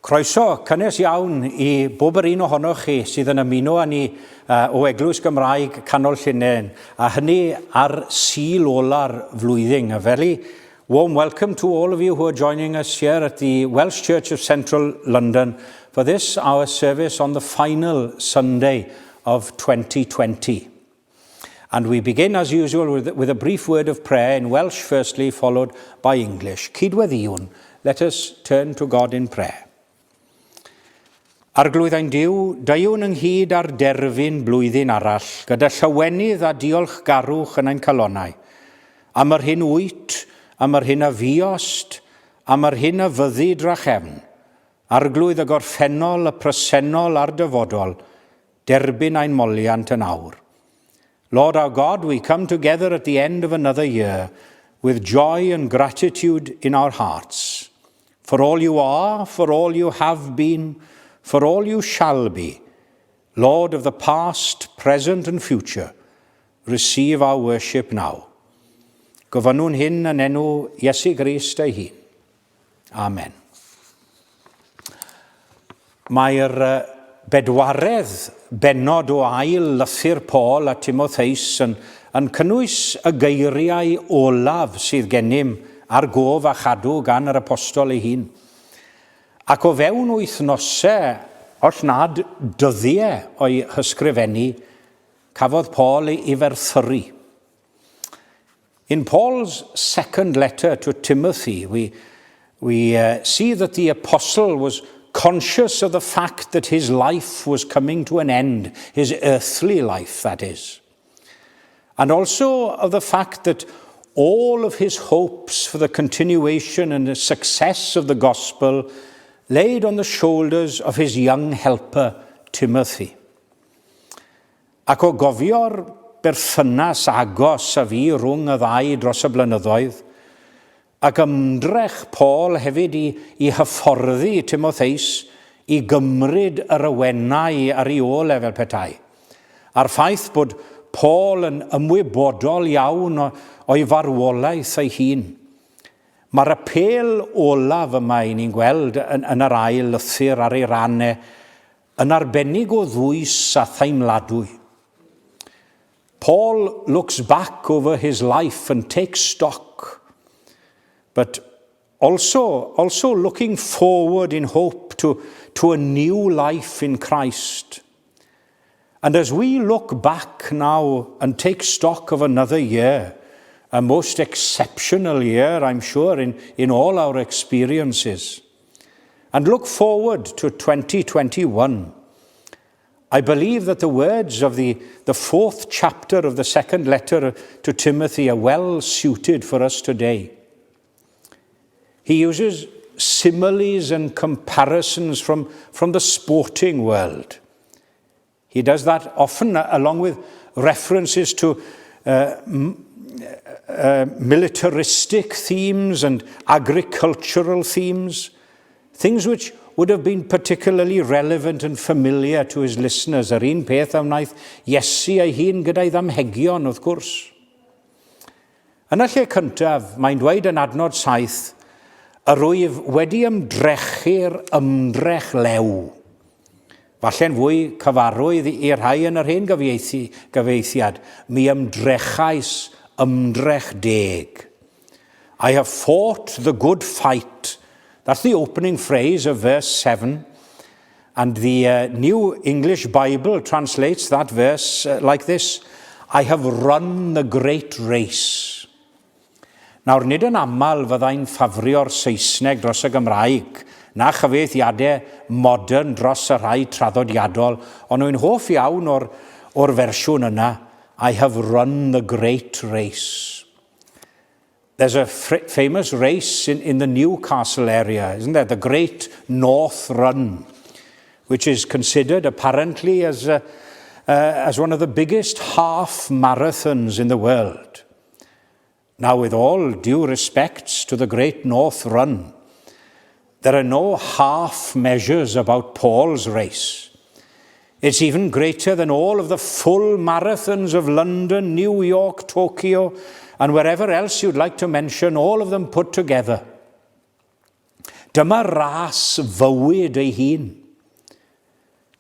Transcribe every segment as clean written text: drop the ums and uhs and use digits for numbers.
Croeso cynnes iawn i bob yr un ohonoch chi sydd yn ymuno â ni o Eglwys Gymraeg Canol Llundain, a hynny ar Sul ola'r flwyddyn. A very warm welcome to all of you who are joining us here at the Welsh Church of Central London for this, our service on the final Sunday of 2020. And we begin, as usual, with, with a brief word of prayer in Welsh firstly, followed by English. Cydweddïwn, let us turn to God in prayer. Arglwydd ein Duw, deuwn ynghyd ar derfyn blwyddyn arall, gyda llawenydd a diolchgarwch yn ein calonnau, am yr hyn wyt, am yr hyn a fuost, am yr hyn a fyddi drachefn. Arglwydd y gorffennol, y presennol a'r dyfodol, derbyn ein moliant yn awr. Lord our God, we come together at the end of another year with joy and gratitude in our hearts. For all you are, for all you have been, for all you shall be, Lord of the past, present and future, receive our worship now. Gofynnwn hyn yn enw Iesu Grist ei hun. Amen. Mae'r bedwaredd bennod o ail lythyr Paul a Timotheus yn, yn cynnwys y geiriau olaf sydd gennym ar gof a chadw gan yr apostol ei hun. Ac o fewn wythnosau, os nad dyddiau o'i hysgrifennu, cafodd Paul ei ferthyru. In Paul's second letter to Timothy, we, we uh, see that the apostle was conscious of the fact that his life was coming to an end, his earthly life, that is. And also of the fact that all of his hopes for the continuation and the success of the gospel laid on the shoulders of his young helper, Timothy. Ac o gofio'r berthynas agos a fu rhwng y ddau dros y blynyddoedd, ac ymdrech Paul hefyd i, i hyfforddi Timotheus i gymryd yr awenau ar ei ôl e fel petai. A'r ffaith bod Paul yn ymwybodol iawn o'i farwolaeth ei hun. Mae'r apêl olaf yma i ni'n gweld yn, yn yr ail lythyr ar ei ran e yn arbennig o ddwys a theimladwy. Paul looks back over his life and takes stock, but also, also looking forward in hope to, to a new life in Christ. And as we look back now and take stock of another year, a most exceptional year, I'm sure, in, in all our experiences, and look forward to 2021, I believe that the words of the, the fourth chapter of the second letter to Timothy are well suited for us today. He uses similes and comparisons from, from the sporting world. He does that often along with references to uh, uh, militaristic themes and agricultural themes, things which would have been particularly relevant and familiar to his listeners. Yr un peth a wnaeth Iesu ei hun gyda'i ddamhegion, wrth gwrs. Yn y lle cyntaf, mae'n dweud yn adnod saith, yr wyf wedi ymdrechu'r ymdrech lew. Falle'n fwy cyfarwydd i'r rhai yn yr hen gyfieithu, gyfieithiad, mi ymdrechais ymdrech deg. I have fought the good fight. That's the opening phrase of verse 7. And the uh, New English Bible translates that verse uh, like this I have run the great race. Nawr, nid yn aml fyddai'n ffafrio'r Saesneg dros y Gymraeg, na chyfieithiadau modern dros y rhai traddodiadol, ond wy'n hoff iawn o'r, o'r fersiwn yna, I have run the great race. There's a famous race in, in the Newcastle area, isn't there? The Great North Run, which is considered apparently as, a, uh, as one of the biggest half marathons in the world. Now, with all due respects to the Great North Run, there are no half measures about Paul's race. It's even greater than all of the full marathons of London, New York, Tokyo, and wherever else you'd like to mention, all of them put together. Dyma ras fywyd ei hun.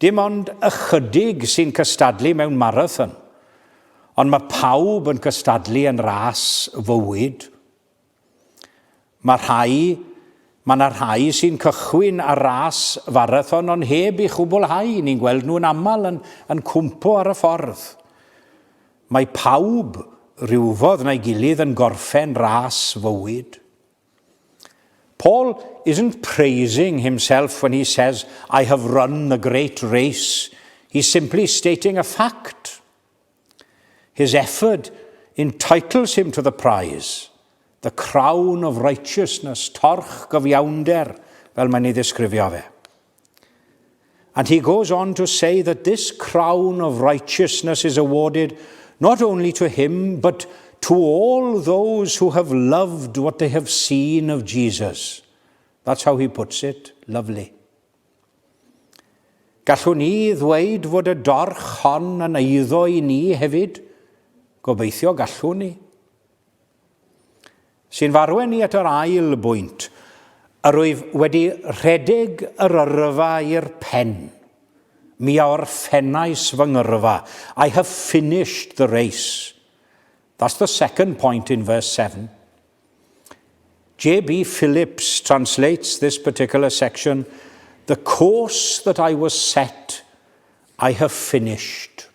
Dim ond ychydig sy'n cystadlu mewn marathon, ond mae pawb yn cystadlu yn ras fywyd. Mae rhai, mae yna rhai sy'n cychwyn ar ras farathon ond heb ei chwblhau, ni'n gweld nhw'n aml yn, yn cwmpo ar y ffordd. Mae pawb rhywfodd na'i gilydd yn gorffen ras fywyd. Paul isn't praising himself when he says, I have run the great race. He's simply stating a fact. His effort entitles him to the prize, the crown of righteousness, torch gyfiawnder, fel mae'n ei ddisgrifio fe. And he goes on to say that this crown of righteousness is awarded not only to him, but to all those who have loved what they have seen of Jesus. That's how he puts it. Lovely. Gallwn ni ddweud fod y dorch hon yn eiddo i ni hefyd? Gobeithio gallwn ni. Sy'n f'arwain ni at yr ail bwynt. Yr wyf wedi rhedeg yr yrfa i'r pen. Mi a orffennais fy ngyrfa. I have finished the race. That's the second point in verse 7. J.B. Phillips translates this particular section, The course that I was set, I have finished.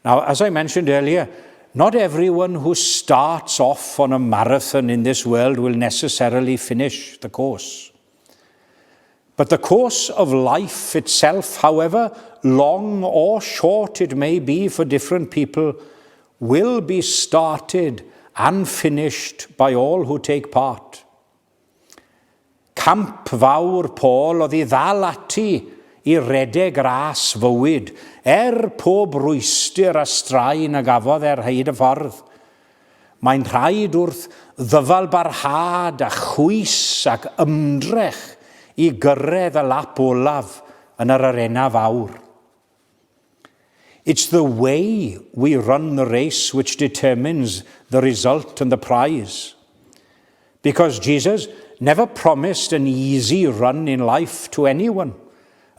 Now, as I mentioned earlier, not everyone who starts off on a marathon in this world will necessarily finish the course. But the course of life itself, however long or short it may be for different people, will be started and finished by all who take part. Camp fawr Paul oedd i ddal ati i redeg ras fywyd, er pob rwystr a straen a gafodd ar hyd y ffordd. Mae'n rhaid wrth ddyfal barhad a chwys ac ymdrech i gyrraedd y lap olaf yn yr arena fawr. It's the way we run the race which determines the result and the prize. Because Jesus never promised an easy run in life to anyone.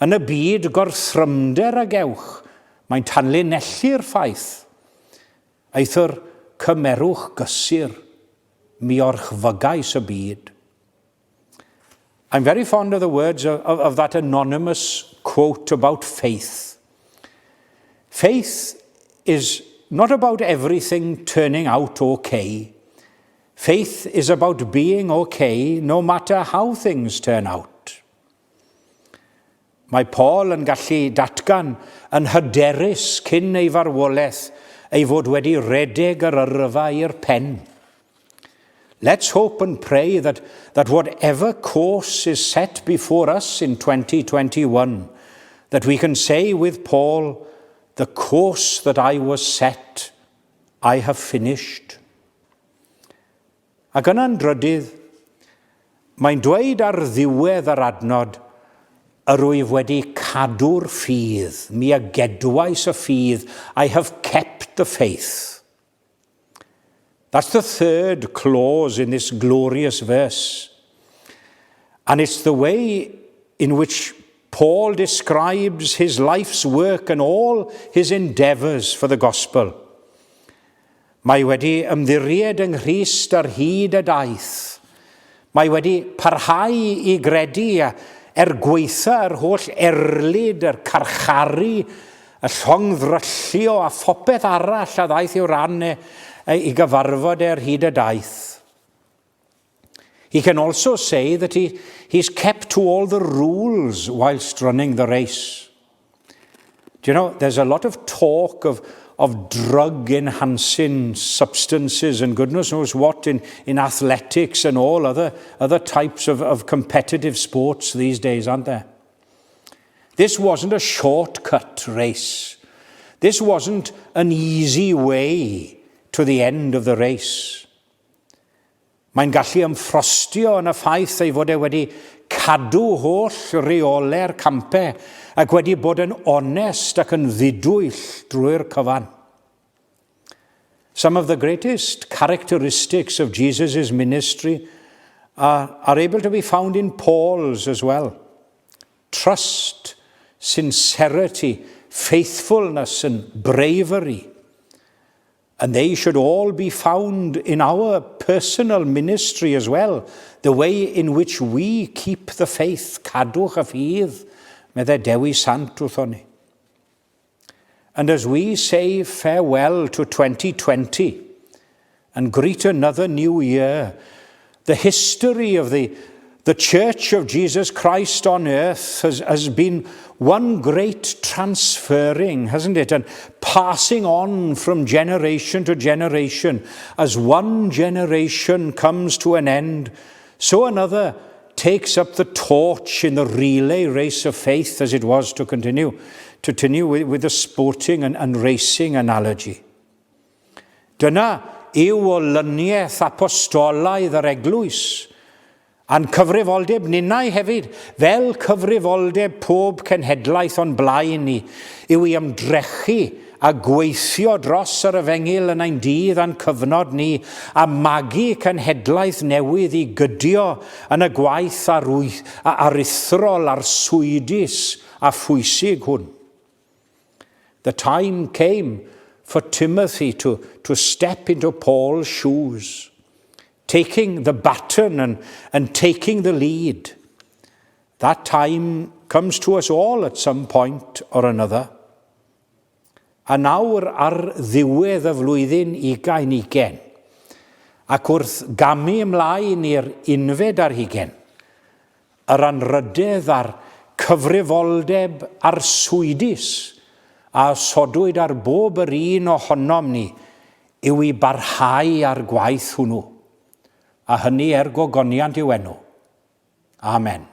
Yn y byd gorthrymder a gewch, mae'n tanlinellu'r ffaith. Eithr cymerwch gysur, mi orchfygais y byd. I'm very fond of the words of, of, of that anonymous quote about faith. Faith is not about everything turning out okay. Faith is about being okay no matter how things turn out. Mae Paul yn gallu datgan yn hyderus cyn ei farwolaeth ei fod wedi rhedeg yr yrfa i'r pen. Let's hope and pray that, that whatever course is set before us in 2021, that we can say with Paul, the course that I was set, I have finished. Ac yna'n drydydd, mae'n dweud ar ddiwedd yr adnod, yr wyf wedi cadw'r ffydd, mi a gedwais y ffydd, I have kept the faith. That's the third clause in this glorious verse. And it's the way in which Paul describes his life's work and all his endeavours for the gospel. Mae wedi ymddiried yng Nghrist ar hyd y daith. Mae wedi parhau i gredu er gwaetha yr holl erlid, yr carcharu, y llongddryllio a phopeth arall a ddaeth i'w ran e, i gyfarfod e ar hyd y daith. He can also say that he, he's kept to all the rules whilst running the race. Do you know, there's a lot of talk of, of drug enhancing substances and goodness knows what in, in athletics and all other, other types of, of competitive sports these days, aren't there? This wasn't a shortcut race. This wasn't an easy way to the end of the race. Mae'n gallu ymffrostio yn y ffaith ei fod e wedi cadw holl reolau'r campau ac wedi bod yn onest ac yn ddidwyll drwy'r cyfan. Some of the greatest characteristics of Jesus' ministry are, are able to be found in Paul's as well. Trust, sincerity, faithfulness and bravery. And they should all be found in our personal ministry as well, the way in which we keep the faith, cadwch y ffydd, meddai Dewi Sant wrthon ni. And as we say farewell to 2020 and greet another new year, the history of the, the Church of Jesus Christ on earth has, has been one great transferring, hasn't it? And passing on from generation to generation. As one generation comes to an end, so another takes up the torch in the relay race of faith as it was to continue, to continue with, with the sporting and, and racing analogy. Dyna yw olyniaeth apostolaidd yr eglwys, a'n cyfrifoldeb ninnau hefyd, fel cyfrifoldeb pob cenhedlaeth o'n blaen ni, yw i ymdrechu a gweithio dros yr efengyl yn ein dydd a'n cyfnod ni, a magu cenhedlaeth newydd i gydio yn y gwaith aruthrol, arswydus a phwysig hwn. The time came for Timothy to, to step into Paul's shoes, taking the baton and, and taking the lead. That time comes to us all at some point or another. A nawr ar ddiwedd y flwyddyn ugain ugain, ac wrth gamu ymlaen i'r unfed ar hugain, yr anrhydedd a'r cyfrifoldeb arswydus a osodwyd ar bob yr un ohonom ni yw i barhau â'r gwaith hwnnw, a hynny er gogoniant i'w enw. Amen.